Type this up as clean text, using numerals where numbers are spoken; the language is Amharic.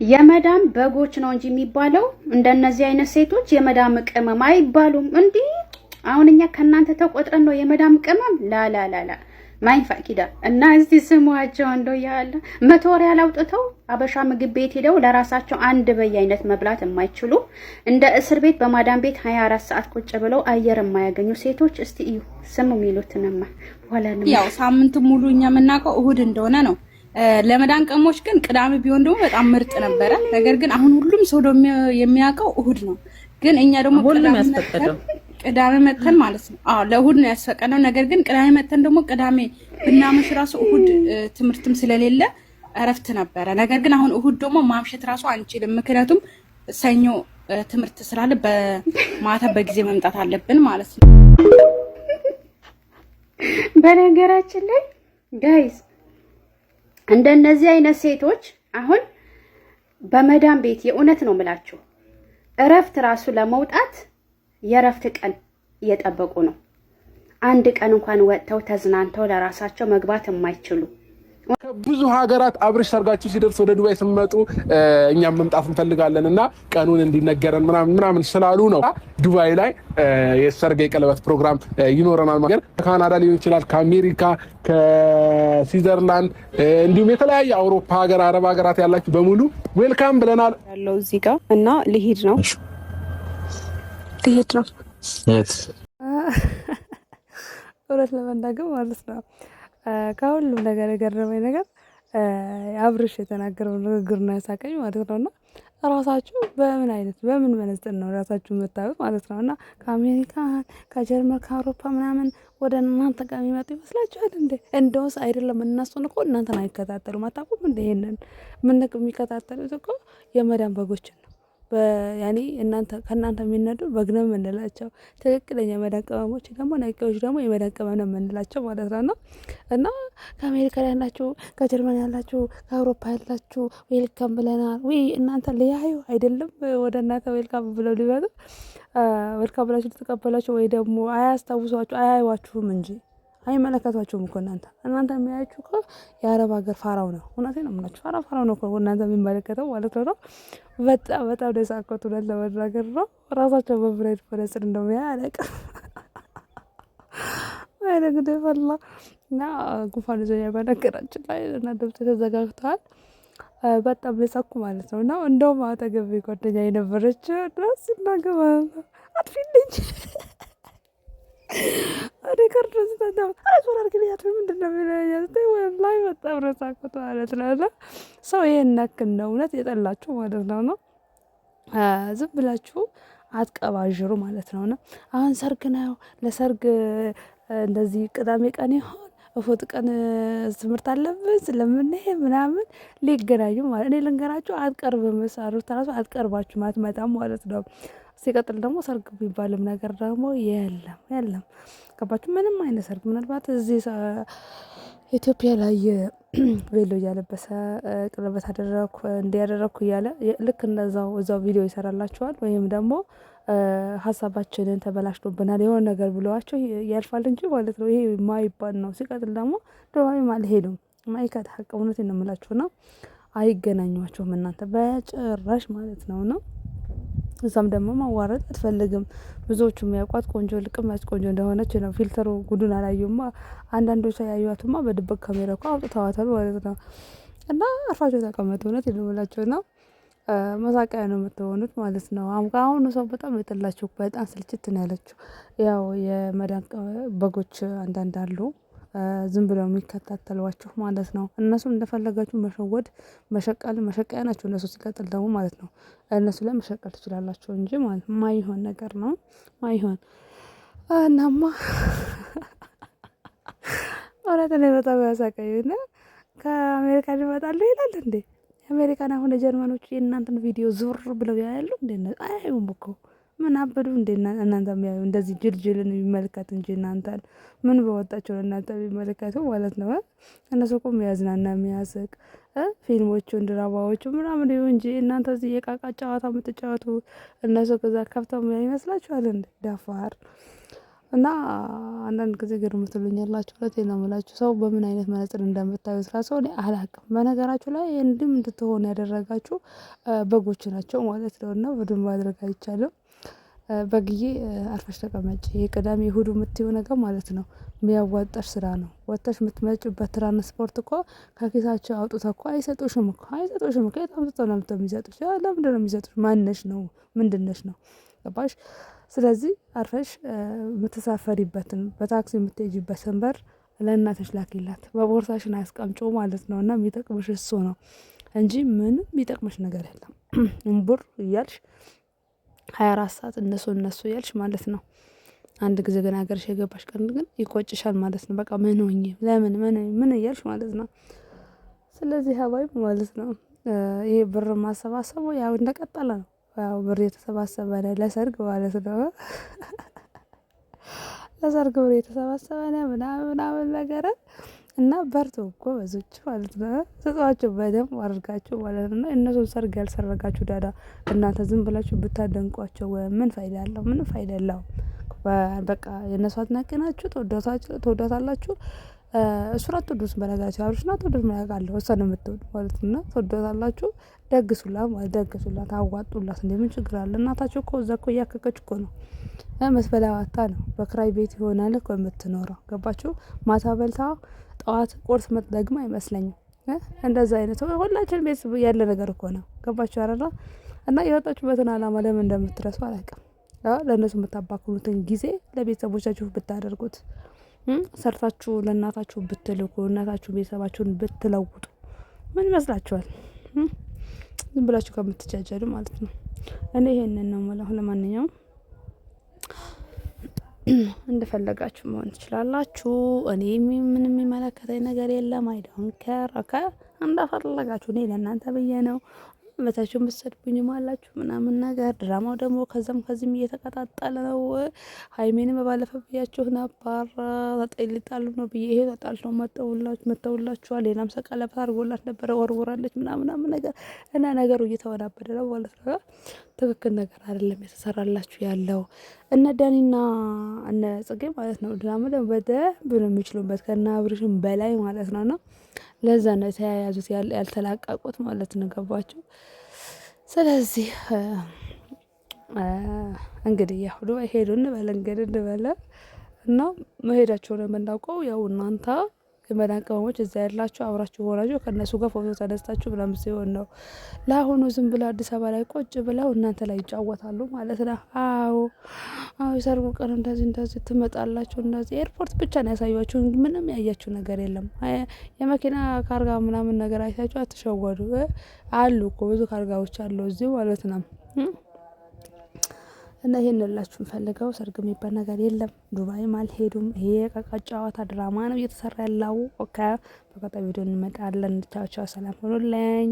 የመዳም በጎች ነው እንጂ የሚባለው እንደነዚህ አይነት ሴቶች የመዳም ቅመም አይባሉም። እንዲህ አሁን እኛ ከእናንተ ተቆጥረን ነው የመዳም ቅመም ላላላላ ما ينفع كده። እና እስቲ ስሟቸው እንደው ያለ 100 ሪያል አውጥተው አበሻ ምግብ ቤት ሄደው ለራሳቸው አንድ በየአይነት መብላት የማይችሉ፣ እንደ እስር ቤት በማዳም ቤት 24 ሰዓት ቁጭ ብለው አየር የማያገኙ ሴቶች እስቲ እዩ ስሙ የሚሉትንማ በኋላ። ያው ሳምንት ሙሉ እኛ የምናውቀው እሁድ እንደሆነ ነው። ለመዳን ቅመሞች ግን ቅዳሜ ቢሆን ደግሞ በጣም ምርጥ ነበረ። ነገር ግን አሁን ሁሉም ሰው ደግሞ የሚያውቀው እሁድ ነው። ግን እኛ ደግሞ ሁሉም ያስፈቀደው ቅዳሜ መተን ማለት ነው። አዎ፣ ለእሁድ ነው ያስፈቀደው። ነገር ግን ቅዳሜ መተን ደግሞ ቅዳሜ ብናመሽ ራሱ እሁድ ትምህርትም ስለሌለ እረፍት ነበረ። ነገር ግን አሁን እሁድ ደግሞ ማምሸት ራሱ አንችልም። ምክንያቱም ሰኞ ትምህርት ስላለ በማታ በጊዜ መምጣት አለብን ማለት ነው። በነገራችን ላይ guys፣ እንደነዚህ አይነት ሴቶች አሁን በመዳም ቤት የእውነት ነው የምላችሁ እረፍት ራሱ ለመውጣት የእረፍት ቀን እየጠበቁ ነው። አንድ ቀን እንኳን ወጥተው ተዝናንተው ለራሳቸው መግባት የማይችሉ። ከብዙ ሀገራት አብርሽ ሰርጋችሁ ሲደርስ ወደ ዱባይ ስትመጡ እኛም መምጣት እንፈልጋለን እና ቀኑን እንዲነገረን ምናምን ምናምን ስላሉ ነው። ዱባይ ላይ የሰርግ የቀለበት ፕሮግራም ይኖረናል። ማለት ከካናዳ ሊሆን ይችላል፣ ከአሜሪካ፣ ከስዊዘርላንድ እንዲሁም የተለያየ አውሮፓ ሀገር፣ አረብ ሀገራት ያላችሁ በሙሉ welcome ብለናል። ያለው እዚህ ጋር እና ልሄድ ነው፣ ልሄድ ነው። እውነት ለመናገር ማለት ነው፣ ከሁሉም ነገር የገረመኝ ነገር አብርሽ የተናገረው ንግግር ነው ያሳቀኝ ማለት ነው። እና ራሳችሁ በምን አይነት በምን መነጽር ነው ራሳችሁ የምታዩት ማለት ነው? እና ከአሜሪካን፣ ከጀርመን፣ ከአውሮፓ ምናምን ወደ እናንተ ጋር የሚመጡ ይመስላችኋል እንዴ? እንደውስ አይደለም፣ እነሱን እኮ እናንተን አይከታተሉም። አታውቁም እንደ ይሄንን ምን የሚከታተሉት እኮ የመዳን በጎችን ነው። ያኔ እናንተ ከእናንተ የሚነዱ በግ ነው የምንላቸው። ትክክለኛ የመዳን ቅመሞች ደግሞ ነቂዎች ደግሞ የመዳን ቅመም ነው የምንላቸው ማለት ነው። እና ከአሜሪካ ያላችሁ፣ ከጀርመን ያላችሁ፣ ከአውሮፓ ያላችሁ welcome ብለናል። ወይ እናንተ ሊያዩ አይደለም ወደ እናንተ welcome ብለው ሊመጡ፣ welcome ብላችሁ ልትቀበላቸው ወይ ደግሞ አያስታውሷችሁ፣ አያዩዋችሁም እንጂ አይመለከቷቸውም እኮ። እናንተ የሚያያችሁ እኮ የአረብ ሀገር ፋራው ነው። እውነቴን ነው የምላችሁ፣ ፋራ ፋራው ነው እኮ እናንተ የሚመለከተው ማለት ነው። በጣም በጣም ደስ አልኩት፣ እውነት ለመናገር ነው። ራሳቸው በብሬድ መነጽር እንደሚያይ አላውቅም። አይነ ጉዴ ፈላ። እና ጉንፋን ይዞኛል በነገራችን ላይ እና ድምፄ ተዘጋግተዋል። በጣም የሳኩ ማለት ነው። እና እንደውም አጠገቤ ጓደኛ የነበረች ድረስ ሲናገር ማለት ነው አጥፊልኝ record ዞር አድርግልኝ አጥፊ ምንድን ነው የሚለኝ ወላሂ በጣም ረሳኩት ማለት ነው። እና ሰው ይሄን ያክል ነው እውነት የጠላችሁ ማለት ነው። ዝም ብላችሁ አትቀባዥሩ ማለት ነው። እና አሁን ሰርግ ነው፣ ለሰርግ እንደዚህ ቅዳሜ ቀን ይሆን እሑድ ቀን ትምህርት አለብን ስለምንሄድ ምናምን ሊገናኙ ማለት እኔ ልንገራችሁ አትቀርብም፣ ሩታ ራሱ አትቀርባችሁም፣ አትመጣም ማለት ነው። ሲቀጥል ደግሞ ሰርግ የሚባልም ነገር ደግሞ የለም የለም። ገባችሁ? ምንም አይነት ሰርግ ምናልባት እዚህ ኢትዮጵያ ላይ ቬሎ እያለበሰ ቀለበት አደረኩ እንዲህ ያደረኩ እያለ ልክ እንደዛው እዛው ቪዲዮ ይሰራላችኋል። ወይም ደግሞ ሀሳባችንን ተበላሽቶብናል የሆነ ነገር ብለዋቸው ያልፋል እንጂ ማለት ነው። ይሄ ማይባል ነው። ሲቀጥል ደግሞ ዱባይም አልሄዱም። ማይከት ሀቅ እውነቴን ነው የምላችሁ ነው። አይገናኟቸውም እናንተ በጭራሽ ማለት ነው ነው እሷም ደግሞ ማዋረድ አትፈልግም። ብዙዎቹ የሚያውቋት ቆንጆ ልቅም ያች ቆንጆ እንደሆነች ነው። filter ኡ ጉዱን አላዩማ። አንዳንዶቹ ያዩዋትማ በድብቅ ካሜራ እኮ አውጥተዋታል ማለት ነው። እና አርፋቸው ተቀመጡ። እውነት የምላቸው ነው። መሳቂያ ነው የምትሆኑት ማለት ነው። አሁኑ ሰው በጣም የጠላችሁ፣ በጣም ስልችት ነው ያለችው። ያው የመዳን በጎች አንዳንድ አሉ ዝም ብለው የሚከታተሏችሁ ማለት ነው። እነሱም እንደፈለጋችሁ መሸወድ መሸቀል መሸቀያ ናቸው እነሱ። ሲቀጥል ደግሞ ማለት ነው እነሱ ላይ መሸቀል ትችላላችሁ እንጂ ማለት ማይሆን ነገር ነው ማይሆን። እናማ እውነት እኔ በጣም ያሳቀኝ እና ከአሜሪካ ይመጣሉ ይላል እንዴ? የአሜሪካን አሁን የጀርመኖቹ የእናንተን ቪዲዮ ዞር ብለው ያያሉ እንዴ? አያዩም እኮ። ምን አበዱ እንዴ? እናንተ የሚያዩ እንደዚህ ጅልጅልን የሚመለከት እንጂ እናንተን ምን በወጣቸው እናንተ የሚመለከቱ ማለት ነው። እነሱ እኮ የሚያዝናና የሚያስቅ ፊልሞቹን ድራማዎቹ ምናምን ይሁ እንጂ እናንተ እዚህ የቃቃ ጨዋታ የምትጫወቱ እነሱ ከዛ ከፍተው የሚያዩ ይመስላችኋል እንዴ? ደፋር። እና አንዳንድ ጊዜ ግርም ትሉኛላችሁ። እውነቴን ነው የምላችሁ ሰው በምን አይነት መነጽር እንደምታዩት ራሱ እኔ አላቅም። በነገራችሁ ላይ እንዲህም እንድትሆኑ ያደረጋችሁ በጎች ናቸው ማለት ነው። እና በደንብ ማድረግ አይቻልም። በግዬ አርፈሽ ተቀመጪ። የቅዳሜ እሁዱ የምትይው ነገር ማለት ነው የሚያዋጣሽ ስራ ነው። ወጥተሽ የምትመጪበት ትራንስፖርት እኮ ከኪሳቸው አውጥተው እኮ አይሰጡሽም እኮ አይሰጡሽም እኮ። የት አምጥተው ነው የሚሰጡሽ? ለምንድን ነው የሚሰጡሽ? ማነሽ ነው ምንድነሽ ነው? ገባሽ? ስለዚህ አርፈሽ የምትሳፈሪበትን በታክሲ የምትሄጂበትን በር ለእናትሽ ላኪላት፣ በቦርሳሽን አያስቀምጪው ማለት ነው። እና የሚጠቅምሽ እሱ ነው እንጂ ምንም የሚጠቅምሽ ነገር የለም። እምቡር እያልሽ 24 ሰዓት እነሱ እነሱ እያልሽ ማለት ነው። አንድ ጊዜ ግን ሀገርሽ የገባሽ ቀን ግን ይቆጭሻል ማለት ነው። በቃ ምን ሆኜ ለምን ምን ምን እያልሽ ማለት ነው። ስለዚህ ሀባይ ማለት ነው ይሄ ብር ማሰባሰቡ ያው እንደቀጠለ ነው። ያው ብር የተሰባሰበ ነው ለሰርግ ማለት ነው። ለሰርግ ብር የተሰባሰበ ነው ምናምን ምናምን ነገር እና በርቱ ጎበዞች ማለት ነው። ስጧቸው በደንብ አድርጋችሁ ማለት ነው። እነሱን ሰርግ ያልሰረጋችሁ ዳዳ እናንተ ዝም ብላችሁ ብታደንቋቸው ምን ፋይዳ አለው? ምን ፋይዳ አለው? በቃ የእነሱ አድናቂ ናችሁ፣ ተወዳታላችሁ። እሱን አትወዱትም። በነገራችሁ አብርሽን አትወዱትም አውቃለሁ። እሷን ነው የምትወዱ ማለት ነው። ትወዳታላችሁ። ደግሱላት ማለት ደግሱላት፣ አዋጡላት። እንደ ምን ችግር አለ? እናታችሁ እኮ እዛ እኮ እያከከች እኮ ነው መስበላ ዋታ ነው። በክራይ ቤት ይሆናል እኮ የምትኖረው። ገባችሁ? ማታ በልታ ጠዋት ቁርስ ምትደግም አይመስለኝም። እንደዛ አይነት ሁላችን ቤት ያለ ነገር እኮ ነው። ገባችሁ አይደለ? እና የወጣችሁበትን አላማ ለምን እንደምትረሱ አላውቅም። ለእነሱ የምታባክኑትን ጊዜ ለቤተሰቦቻችሁ ብታደርጉት፣ ሰርታችሁ ለእናታችሁ ብትልኩ፣ እናታችሁ ቤተሰባችሁን ብትለውጡ ምን ይመስላችኋል? ዝም ብላችሁ ከምትጃጀሉ ማለት ነው። እኔ ይሄንን ነው የምለው። ለማንኛውም እንደፈለጋችሁ መሆን ትችላላችሁ። እኔ ምንም የሚመለከተኝ ነገር የለም። I don't care okay፣ እንደፈለጋችሁ። እኔ ለእናንተ ብዬ ነው። መታችሁ የምትሰድቡኝም አላችሁ ምናምን ነገር። ድራማው ደግሞ ከዛም ከዚህም እየተቀጣጠለ ነው። ሀይሜንም በባለፈ ብያችሁ ነበር ሊጣሉ ነው ብዬ ይሄ ተጣልተው መተውላችኋል። ሌላም ሰቀለበት አድርጎላት ነበረ ወርውራለች ምናምናምን ነገር እና ነገሩ እየተወናበደ ነው ማለት ነው። ትክክል ነገር አይደለም የተሰራላችሁ ያለው እነ ዳኒና እነ ጽጌ ማለት ነው። ድራማ ደግሞ በደንብ ነው የሚችሉበት ከነ አብርሽም በላይ ማለት ነው። እና ለዛ ነው የተያያዙት ያልተላቀቁት ማለት ነው። ገባችሁ? ስለዚህ እንግዲህ ያው ዱባይ ሄዱ እንበለ እንግዲህ እንበለ እና መሄዳቸውን የምናውቀው ያው እናንተ የመዳን ቅመሞች እዛ ያላችሁ አብራችሁ ሆናችሁ ከእነሱ ጋር ፎቶ ተነስታችሁ ምናምን ሲሆን ነው። ለአሁኑ ዝም ብለው አዲስ አበባ ላይ ቁጭ ብለው እናንተ ላይ ይጫወታሉ ማለት ነው። አዎ አዎ፣ የሰርጉ ቀን እንደዚህ እንደዚህ ትመጣላችሁ፣ እንደዚህ ኤርፖርት ብቻ ነው ያሳዩችሁ። ምንም ያያችሁ ነገር የለም። የመኪና ካርጋ ምናምን ነገር አይታችሁ አትሸወዱ። አሉ እኮ ብዙ ካርጋዎች አሉ እዚህ ማለት ነው። እና ይሄን ላችሁ ፈልገው ሰርግ የሚባል ነገር የለም። ዱባይም አልሄዱም። ይሄ የቃቃ ጨዋታ ድራማ ነው እየተሰራ ያለው። Okay፣ በቀጣይ ቪዲዮ እንመጣለን። ቻው ቻው፣ ሰላም ሆኑልኝ።